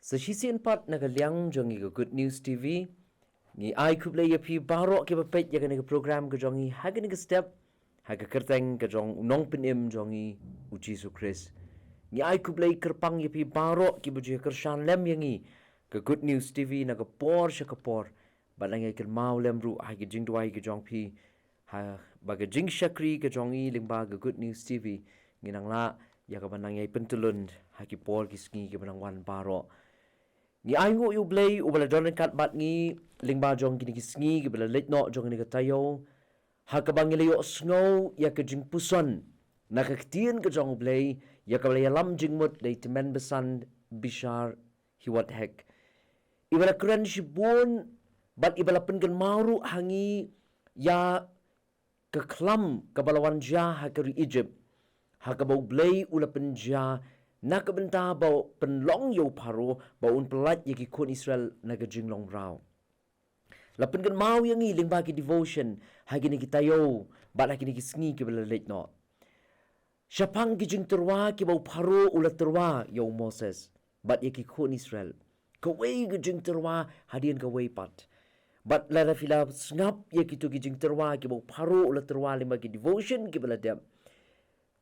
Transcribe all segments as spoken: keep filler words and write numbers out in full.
Sa shisien pat na ka liang jong ngi ka Good News T V, ngi ai khublei ïa phi baroh kiba peit ïa kane ka program ka jong ngi ha kane ka step, ha ka kyrteng ka jong u Nongpynim jong ngi, u Jisu Khrist. Ngi ai khublei kyrpang ïa phi baroh kiba ju ïa kyrshan lem ïa ngi, ka Good News T V, na ka por sha ka por. Bad la ngi kynmaw lem ruh ha ki jingduwai ki jong phi, ha, ba ka jingshakri ka jong ngi lyngba ka Good News T V, ngi nang lah ïa kaba nang ïai pyntylun ha ki por ki sngi kiba nang wan baroh. Ngi ai nguh ïa u Blei uba la don ryngkat bad ngi lyngba jong kine ki sngi kiba la leit noh jong kane ka taïew, ha kaba ngi la ïohsngew ïa ka jingpuson na ka ktien ka jong u Blei, ïa kaba la ïalam jingmut da i tymmen basan Bishar Heyward Hegg, iba la kren shibun bad iba la pynkynmaw ruh ha ngi ïa ka khlam kaba la wan jia ha ka ri Egypt, ha kaba u Blei u la pynjia na ka bynta ba u pynlong ïa u Pharaoh ba un pyllait ïa ki khun Israel na ka jinglong mraw. La pynkynmaw ïa ngi lyngba ki devotion ha kine ki taïew bad ha kine ki sngi kiba la leit noh. Shaphang ki jingtyrwa kiba u Pharaoh u la tyrwa ïa u Moses bad ïa ki khun Israel, kawei ka jingtyrwa hadien kawei pat. Bad lada phi la sngap ïa kito ki jingtyrwa kiba u Pharaoh u la tyrwa lyngba ki devotion kiba la dep,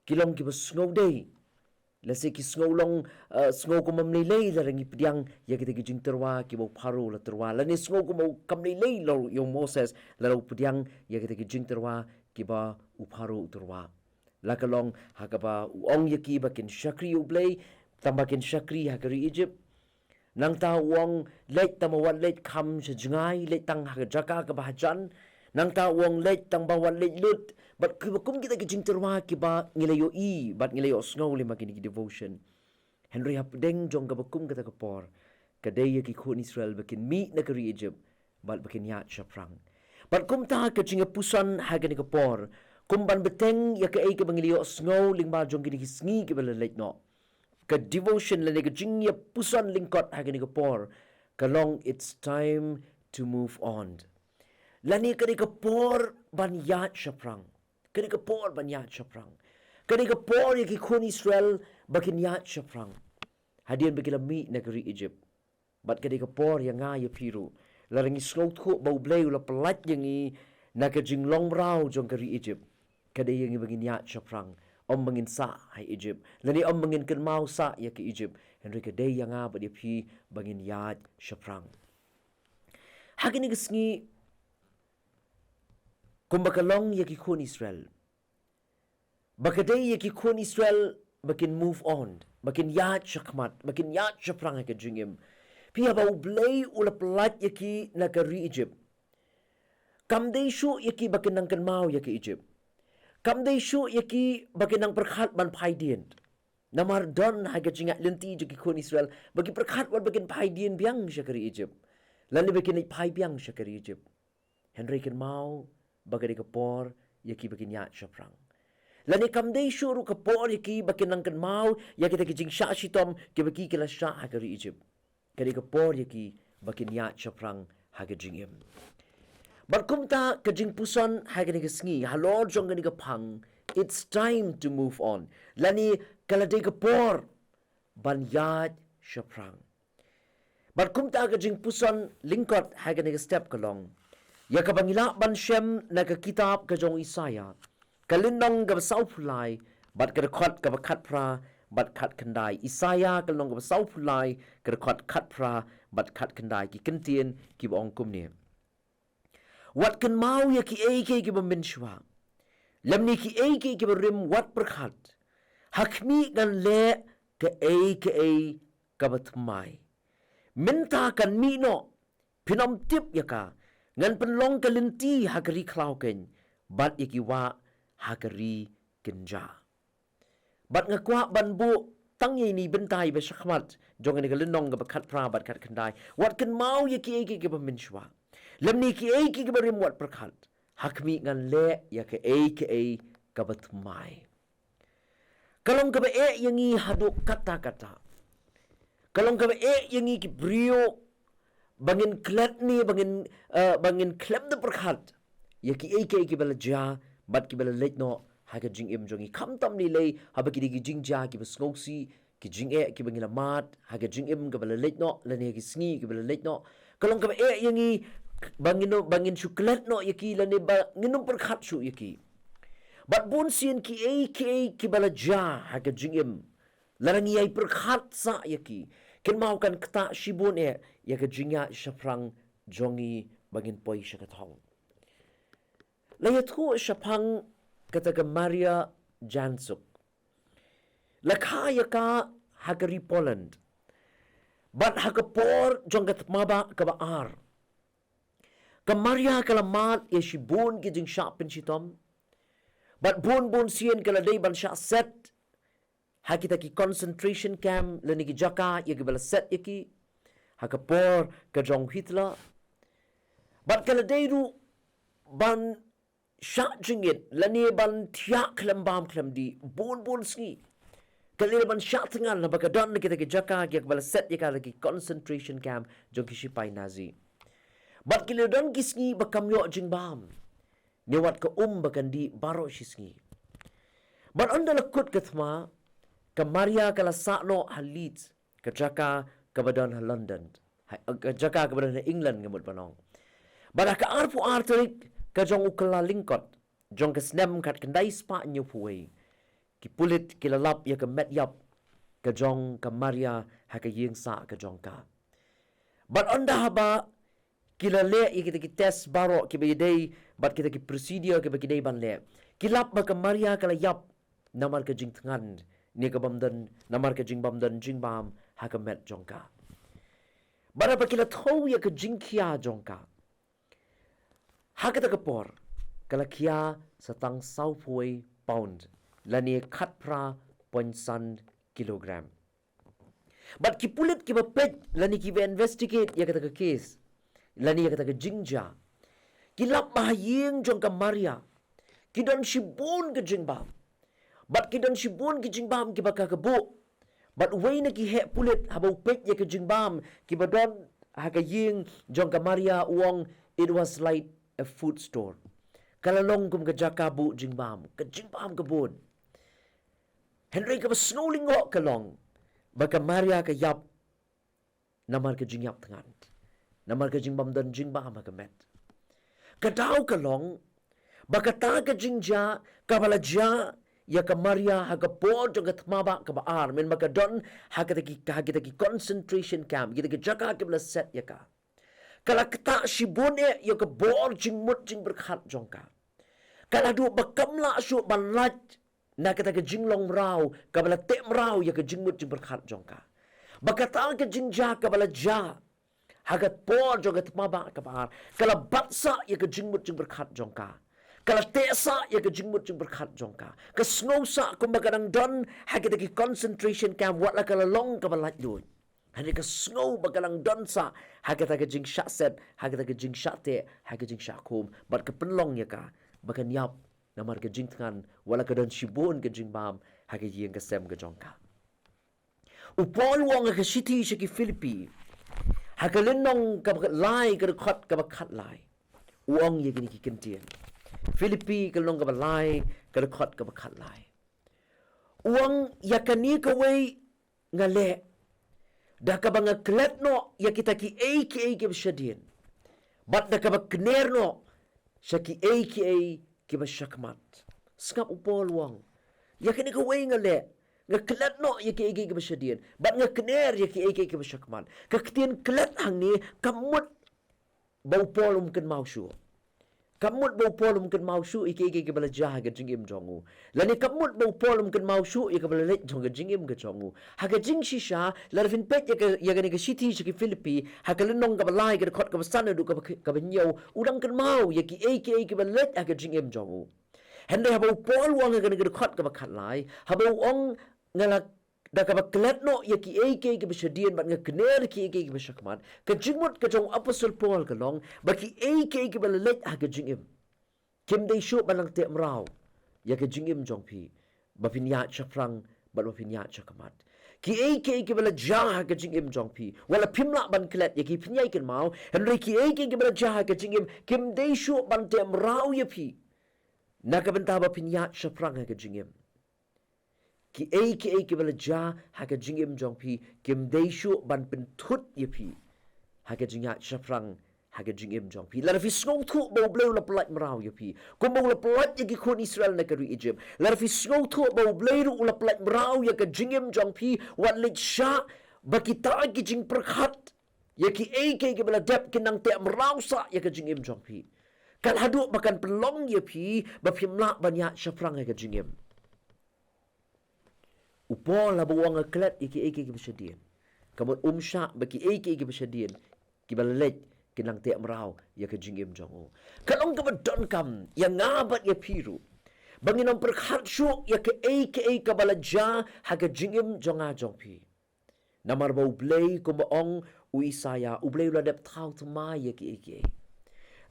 ki long kiba sngewdei. Lehse ki sngew long, eh, sngew kum kam lei lei lada ngi pdiang ïa kita ki jingtyrwa kiba u Pharaoh u la tyrwa, lane sngew kum kam lei lei lada ïa u Moses lada u pdiang ïa kita ki jingtyrwa kiba u Pharaoh u tyrwa. La ka long ha kaba u ong ïa ki ba kin shakri ïa u Blei, tang ba kin shakri ha ka ri Egypt. Nangta u ong, leit tang ba wat leit kham sha jngai, leit tang ha ka jaka kaba hajan. Nangta u ong, leit tang ba wat leit lut. Bad kiba kum kita ki jingtyrwa kiba ngi la ïohi bad ngi la ïohsngew lyngba kine ki devotion. Hynrei hapdeng jong kaba kum kata ka por, ka dei ïa ki khun Israel ba kin mih na ka ri Egypt bad ba kin ïaid shaphrang. Bad kumta ka jingïapuson ha kane ka por, kum ban bteng ïa kaei kaba ngi la ïohsngew lyngba jong kine ki sngi kiba la leit noh, ka devotion lane ka jingïapuson lyngkot ha kane ka por ka long, it's time to move on. Lane ka dei ka por ban ïaid shaphrang. Ka dei ka por ban ïaid shaphrang. Ka dei ka por ïa ki khun Israel ba kin ïaid shaphrang hadien ba ki la mih na ka ri Egypt. Bad ka dei ka por ïa nga ïa phi ruh, lada ngi sngewthuh ba u Blei u la pyllait ïa ngi na ka jinglong mraw jong ka ri Egypt, ka dei ïa ngi ba ngin ïaid shaphrang, ym ba ngin sah ha Egypt, lane ym ba ngin kynmaw sah ïa ka Egypt. Hynrei ka dei ïa nga bad ïa phi ba ngin ïaid shaphrang. Ha kine ki sngi, kumba ka long ïa ki khun Israel, ba ka dei ïa ki khun Israel ba kin move on, ba kin ïaid shakhmat, ba kin ïaid shaphrang ha ka jingim. Phi, haba u Blei u la pyllait ïa ki na ka ri Egypt, kam dei shuh ïa ki ba kin nang kynmaw ïa ka Egypt. Kam dei shuh ïa ki ba kin nang pyrkhat ban phai dien. Namar don ha ka jingïaid lynti jong ki khun Israel ba ki pyrkhat wat ba kin phai dien biang sha ka ri Egypt, lane ba kin leit phai biang sha ka ri Egypt. Hynrei kynmaw ba ka dei ka por ïa ki ba kin ïaid shaphrang. Lane kam dei shuh ruh ka por ïa ki ba kin nang kynmaw ïa kita ki jingshah shitom kiba ki, ki la shah ha ka ri Egypt. Ka dei ka por ïa ki ba kin ïaid shaphrang ha ka jingim. Bad kumta ka jingpuson ha kane ka sngi halor jong kane ka phang, it's time to move on, lane ka la dei ka por ban ïaid shaphrang. Bad kumta ka jingpuson lyngkot ha kane ka step ka long ïa kaba ngi lah ban shem na ka kitab ka jong u Isaïah, ka lynnong kaba sawphew lai bad ka dkhot kaba khatphra bad khatkhyndai. Isaïah ka lynnong kaba sawphew lai, ka dkhot khatphra bad khatkhyndai. Ki kyntien kiba ong kumne: Wat kynmaw ïa kiei kiei kiba mynshuwa, lymne kiei kiei kiba rim wat pyrkhat. Ha khmih, ngan leh kaei kaei kaba thymmai. Mynta kan mih noh, phin ym tip ïa ka. Ngan pynlong ka lynti ha ka ri khlaw keiñ, bad ïa ki wah ha ka ri kynja. Bad nga kwah ban buh tang ïa ine i bynta iba shakhmat jong kane ka lynnong kaba khatphra bad khatkhyndai: Wat kynmaw ïa kiei kiei kiba mynshuwa, lymne kiei kiei kiba rim wat pyrkhat. Ha khmih, ngan leh ïa kaei kaei kaba thymmai. Ka long kaba eh ïa ngi haduh katta katta. Ka long kaba eh ïa ngi ki briew ba ngin klet ne ba ngin, eh, ba ngin khlem da pyrkhat ïa kiei kiei kiba la jia bad kiba la leit noh ha ka jingim jong ngi. Khamtam lei lei haba ki dei ki jingjia kiba sngewsih, ki jingeh kiba ngi la mad ha ka jingim kaba la leit noh, lane ha ki sngi kiba la leit noh, ka long kaba eh ïa ngi ba ngin, ba ngin shu klet noh ïa ki, lane ba ngin ym pyrkhat shuh ïa ki. Bad bun sien kiei kiei kiba la jia ha ka jingim, lada ngi ïai pyrkhat sah ïa ki, kynmaw kan ktah shibun eh ïa ka jingïaid shaphrang jong ngi ba ngin poi sha ka thong. La ïathuh shaphang kata ka Maria Jansuk. La kha ïa ka ha ka ri Poland. Bad ha ka por jong ka thma bah kaba ar, ka Maria ka la mad ïa shibun ki jingshah pynshitom. Bad bun bun sien ka la dei ban shah set ha kita ki concentration camp lane ki jaka ïa kiba la set ïa ki ha ka por ka jong Hitler. Bad ka la dei ruh ban shah jingit lane ban thiah khlem bam khlem dih bun bun sngi. Ka la dei ban shah thngan naba ka don kita ki jaka ïa kiba la set ïa ka da ki concentration camp jong ki shipai Nazi. Bad ki la don ki sngi ba kam ïoh jingbam, ne wat ka um ba kan dih baroh shi sngi. Bad ynda la kut ka thma, ka Maria ka la sah noh ha Leeds, ka jaka kaba don ha London, ha, ka jaka kaba don ha England, nga mut ban ong. Bad ha ka arphew ar tarik ka jong u Kyllalyngkot jong ka snem khatkhyndai spah hynñiewphew wei, ki pulit ki la lap ïa ka met ïap ka jong ka Maria ha ka ïing sah ka jong ka. Bad ynda haba ki la leh ïa kita ki test baroh kiba ïadei bad kita ki procedure kiba ki dei ban leh, ki lap ba ka Maria ka la ïap namar ka jingthngan, ne ka bym don, namar ka jingbym don jingbam ha ka met jong ka. Bad haba ki la thew ïa ka jingkhia jong ka, ha kata ka por ka la khia sa tang sawphew wei pound, lane khatphra point san kilogram. Bad ki pulit kiba peit lane kiba investigate ïa kata ka case lane ïa kata ka jingjia, ki lap ba ha ïing jong ka Maria ki don shibun ka jingbam. Bad ki don shibun ki jingbam kiba ka ka buh. Bad uwei na ki heh pulit haba u peit ïa ka jingbam kiba don ha ka ïing jong ka Maria, u ong, "It was like a food store." Ka la long kum ka jaka buh jingbam, ka jingbam ka bun. Hynrei kaba sngew lyngngoh ka long ba ka Maria ka ïap namar ka jingïap thngan, namar ka jingbym don jingbam ha ka met. Ka daw ka long ba kata ka jingjia kaba la jia ïa ka Maria ha ka por jong ka thma bah kaba ar, mynba ka don ha kita ki, ha kita ki concentration camp, kita ki jaka kiba la set ïa ka, ka la ktah shibun eh ïa ka bor jingmut jingpyrkhat jong ka. Ka la duh ba kam lah shuh ban lait na kata ka jinglong mraw kaba la teh mraw ïa ka jingmut jingpyrkhat jong ka. Ba kata ka jingjia kaba la jia ha ka por jong ka thma bah kaba ar, ka la bat sah ïa ka jingmut jingpyrkhat jong ka. Ka la teh sah ïa ka jingmut jingpyrkhat jong ka. Ka sngew sah kumba ka dang don ha kita ki concentration camp, wat la ka la long kaba laitluid. Hynrei ka sngew ba ka dang don sah ha kata ka jingshah set, ha kata ka jingshah teh, ha ka jingshah khum. Bad ka pynlong ïa ka ba kan ïap namar ka jingthngan, wat la ka don shibun ka jingbam ha ka ïing ka sem ka jong ka. U Paul u ong ha ka shithi sha ki Philippi, ha ka lynnong kaba lai, ka dkhot kaba khatlai, u ong ïa kine ki kyntien. Philippi ka lynnong kaba lai, ka dkhot kaba khatlai. U ong, ïa kane kawei nga leh, da kaba nga klet noh ïa kita kiei kiei kiba shadien, bad da kaba kner noh sha kiei kiei kiba shakhmat. Sngap, u Paul u ong, ïa kane kawei nga leh, nga klet noh ïa kiei kiei kiba shadien, bad nga kner ïa kiei kiei kiba shakhmat. Ka ktien klet hangne kam mut ba u Paul um kynmaw shuh. Kam mut ba u Paul um kynmaw shuh ïa kiei kiei kiba la jia ha ka jingim jong u. Lane kam mut ba u Paul um kynmaw shuh ïa kaba la leit jong ka jingim ka jong u. Ha ka jingshisha, lada phin peit ïa ka, ïa kane ka shithi sha ki Philippi, ha ka lynnong kaba lai, ka dkhot kaba san haduh kaba, kaba hynñiew, u dang kynmaw ïa kiei kiei kiba leit ha ka jingim jong u. Hynrei haba u Paul u ong ha kane ka dkhot kaba khatlai, haba u ong, nga la, da kaba klet noh ïa kiei kiei kiba shadien bad nga kner kiei kiei kiba shakhmat, ka jingmut ka jong u Apostol Paul ka long ba kiei kiei kiba la leit ha ka jingim, kim dei shuh ban nang teh mraw ïa ka jingim jong phi, ba phin ïaid shaphrang bad ba phin ïaid shakhmat. Kiei kiei kiba la jia ha ka jingim jong phi, wat la phim lah ban klet ïa ki, phin ïai kynmaw, hynrei kiei kiei kiba la jia ha ka jingim, kim dei shuh ban teh mraw ïa phi na ka bynta ba phin ïaid shaphrang ha ka jingim. Ki ei ki ei kiba la jia ha ka jingim jong phi kim dei shuh ban pynthut ïa phi ha ka jingïaid shaphrang ha ka jingim jong phi. Lada phi sngewthuh ba U Blei u la pyllait mraw ïa phi kumba u la pyllait ïa ki khun Israel na ka ri Egypt, lada phi sngewthuh ba U Blei ruh u la pyllait mraw ïa ka jingim jong phi, wat leit shah ba kita ki jingpyrkhat ïa ki ei ki ei kiba la dep kin nang teh mraw sah ïa ka jingim jong phi. Kan haduh ba kan pynlong ïa phi ba phim lah ban ïaid shaphrang ïa ka jingim. U Paul haba u ong klet ïa ki ei ki ei kiba shadien, ka mut um shah ba ki ei ki ei kiba shadien kiba la leit kin nang teh mraw ïa ka jingim jong u. Ka long kaba donkam ïa nga bad ïa phi ruh ba ngin ym pyrkhat shuh ïa ka ei ka ei kaba la jia ha ka jingim jong nga jong phi. Namar ba U Blei kumba ong u Isaïah, U Blei u la dep thaw thymmai ïa ki ei ki ei.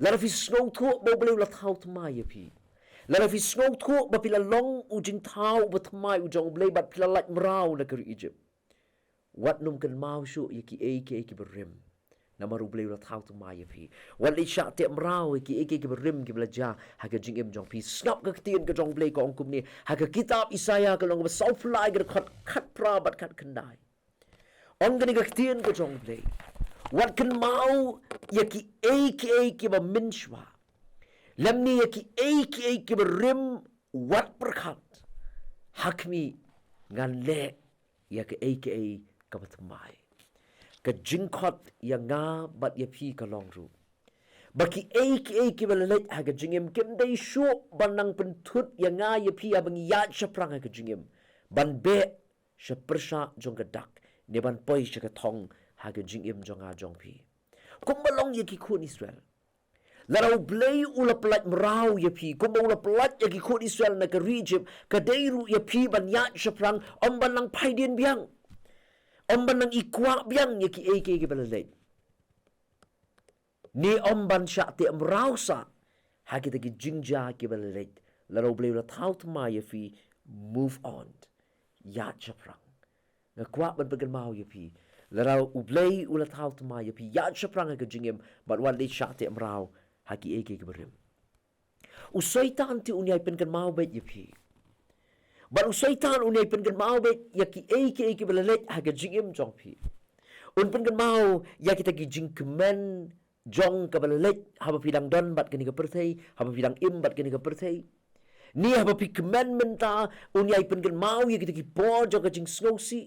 Lada phi sngewthuh ba U Blei u la thaw thymmai ïa phi, lada phi sngewthuh ba phi la long u jingthaw uba thymmai u jong U Blei bad phi la lait mraw na ka ri Egypt, wat nym kynmaw shuh ïa ki ei ki ei kiba rim. Namar U Blei u la thaw thymmai ïa phi. Wat leit shah teh mraw ïa ki ei ki ei kiba rim kiba la jia ha ka jingim jong phi. Sngap ka ktien ka jong U Blei ka ong kumne ha ka kitab Isaïah ka lynnong ba sawphew lai ka dkhot khatphra bad khatkhyndai. Ong kane ka ktien ka jong U Blei, wat kynmaw ïa ki ei ki ei kiba mynshuwa, lymne ïa ki ei ki ei kiba rim wat pyrkhat. Ha khmih, ngan leh ïa ka ei ka ei kaba thymmai. Ka jingkhot ïa nga bad ïa phi ka long ruh ba ki ei ki ei kiba la leit ha ka jingim kim dei shuh ban nang pynthut ïa nga ïa phi haba ngi ïaid shaphrang ha ka jingim ban beh sha pyrshah jong ka dak ne ban poi sha ka thong ha ka jingim jong nga jong phi. Kumba long ïa ki khun Israel, lada U Blei u la pyllait mraw ïa phi kumba u la pyllait ïa ki khun Israel na ka ri Egypt, ka dei ruh ïa phi ban ïaid shaphrang, ym ban nang phai dien biang, ym ban nang i kwah biang ïa ki ei ki ei kiba la leit, ne ym ban shah teh mraw sah ha kita ki jingjia kiba la leit. Lada U Blei u la thaw thymmai ïa phi, move on, ïaid shaphrang. Nga kwah ban pynkynmaw ïa phi, lada U Blei u la thaw thymmai ïa phi, ïaid shaphrang ha ka jingim bad wat leit shah teh mraw ha ki ei ki ei kiba rim. U Soitan te un ïai pynkynmaw beit ïa phi, bad u Soitan un ïai pynkynmaw beit ïa ki ei ki ei kiba la leit ha ka jingim jong phi. Un pynkynmaw ïa kita ki jingkmen jong kaba la leit haba phi dang don bad kane ka pyrthei, haba phi dang im bad kane ka pyrthei. Ne haba phi kmen mynta, un ïai pynkynmaw ïa kita ki por jong ka jingsngewsih,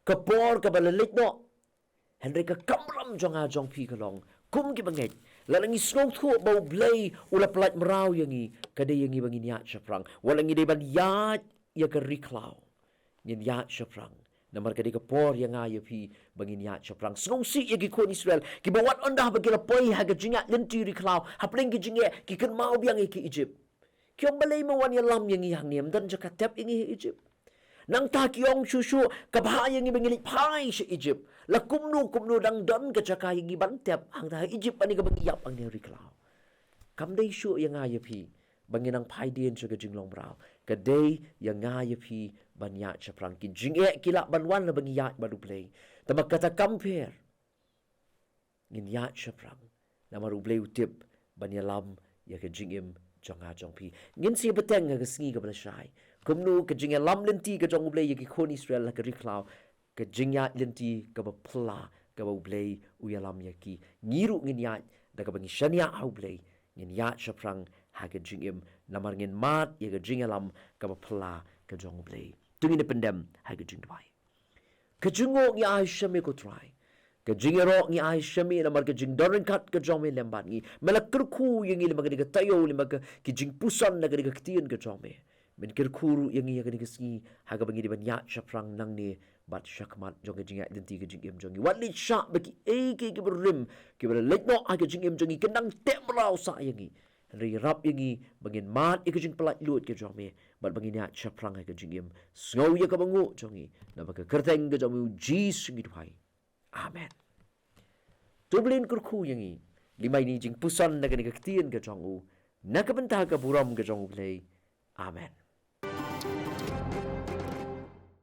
ka por kaba la leit noh. Hynrei ka kamram jong nga jong phi ka long, kum ki bangeit, lada ngi sngewthuh ba U Blei u la pyllait mraw ïa ngi, ka dei ïa ngi ba ngin ïaid shaphrang. Wat la ngi dei ban ïaid ïa ka ri khlaw, ngin ïaid shaphrang. Namar ka dei ka por ïa nga ïa phi ba ngin ïaid shaphrang. Sngewsih ïa ki khun Israel kiba wat ynda ba ki la poi ha ka jingïaid lynti ri khlaw, hapdeng ki jingeh ki kynmaw biang ïa ki Egypt. Ki ong, balei me wan ïalam ïa ngi hangne, ym don jaka tep ïa ngi ha Egypt? Nangta ki ong shuh shuh, ka bha ïa ngi ba ngi leit phai sha Egypt. La kumno kumno dang don ka jaka ïa ngi ban tep hangta ha Egypt, hangne kaba ngi ïap hangne ha ri khlaw. Kam dei shuh ïa nga ïa phi ba ngin nang phai dien sha ka jinglong mraw. Ka dei ïa nga ïa phi ban ïaid shaphrang. Ki jingeh ki lah ban wan haba ngi ïaid bad U Blei, tangba kata kam pher, ngin ïaid shaphrang. Namar U Blei u tip ban ïalam ïa ka jingim jong nga jong phi. Ngin sa ïa bteng ha ka sngi kaba la shai kumno ka jingïalam lynti ka jong U Blei ïa ki khun Israel ha ka ri khlaw, ka jingïaid lynti kaba phylla kaba U Blei u ïalam ïa ki. Ngi ruh ngin ïaid da kaba ngi shaniah ha U Blei, ngin ïaid shaphrang ha ka jingim namar ngin mad ïa ka jingïalam kaba phylla ka jong U Blei. To ngin ïa pyndem ha ka jingduwai. Ka jingnguh ngi ai sha me ko Trai. Ka jingïaroh ngi ai sha me namar ka jingdon ryngkat ka jong me lem bad ngi. Me la kyrkhu ïa ngi lyngba kane ka taïew, lyngba ka, ki jingpuson na kane ka ktien ka jong me. Men kyrkhu ruh ïa ngi ha kane ka sngi ha kaba ngi dei ban ïaid shaphrang nangne bad shakhmat jong ka jingïaid lynti ka jingim jong ngi. Wat leit shah ba ki ei ki ei kiba rim kiba la leit noh ha ka jingim jong ngi kin nang teh mraw sah ïa ngi. Hynrei ïarap ïa ngi ba ngin mad ïa ka jingpyllait luid ka jong me bad ba ngin ïaid shaphrang ha ka jingim. Sngew ïa kaba nguh jong ngi, namar ka kyrteng ka jong me U Jisu ngi duwai. Amen. To U Blei un kyrkhu ïa ngi lyngba ine i jingpuson na kane ka ktien ka jong u, na ka bynta ka burom ka jong U Blei. Amen.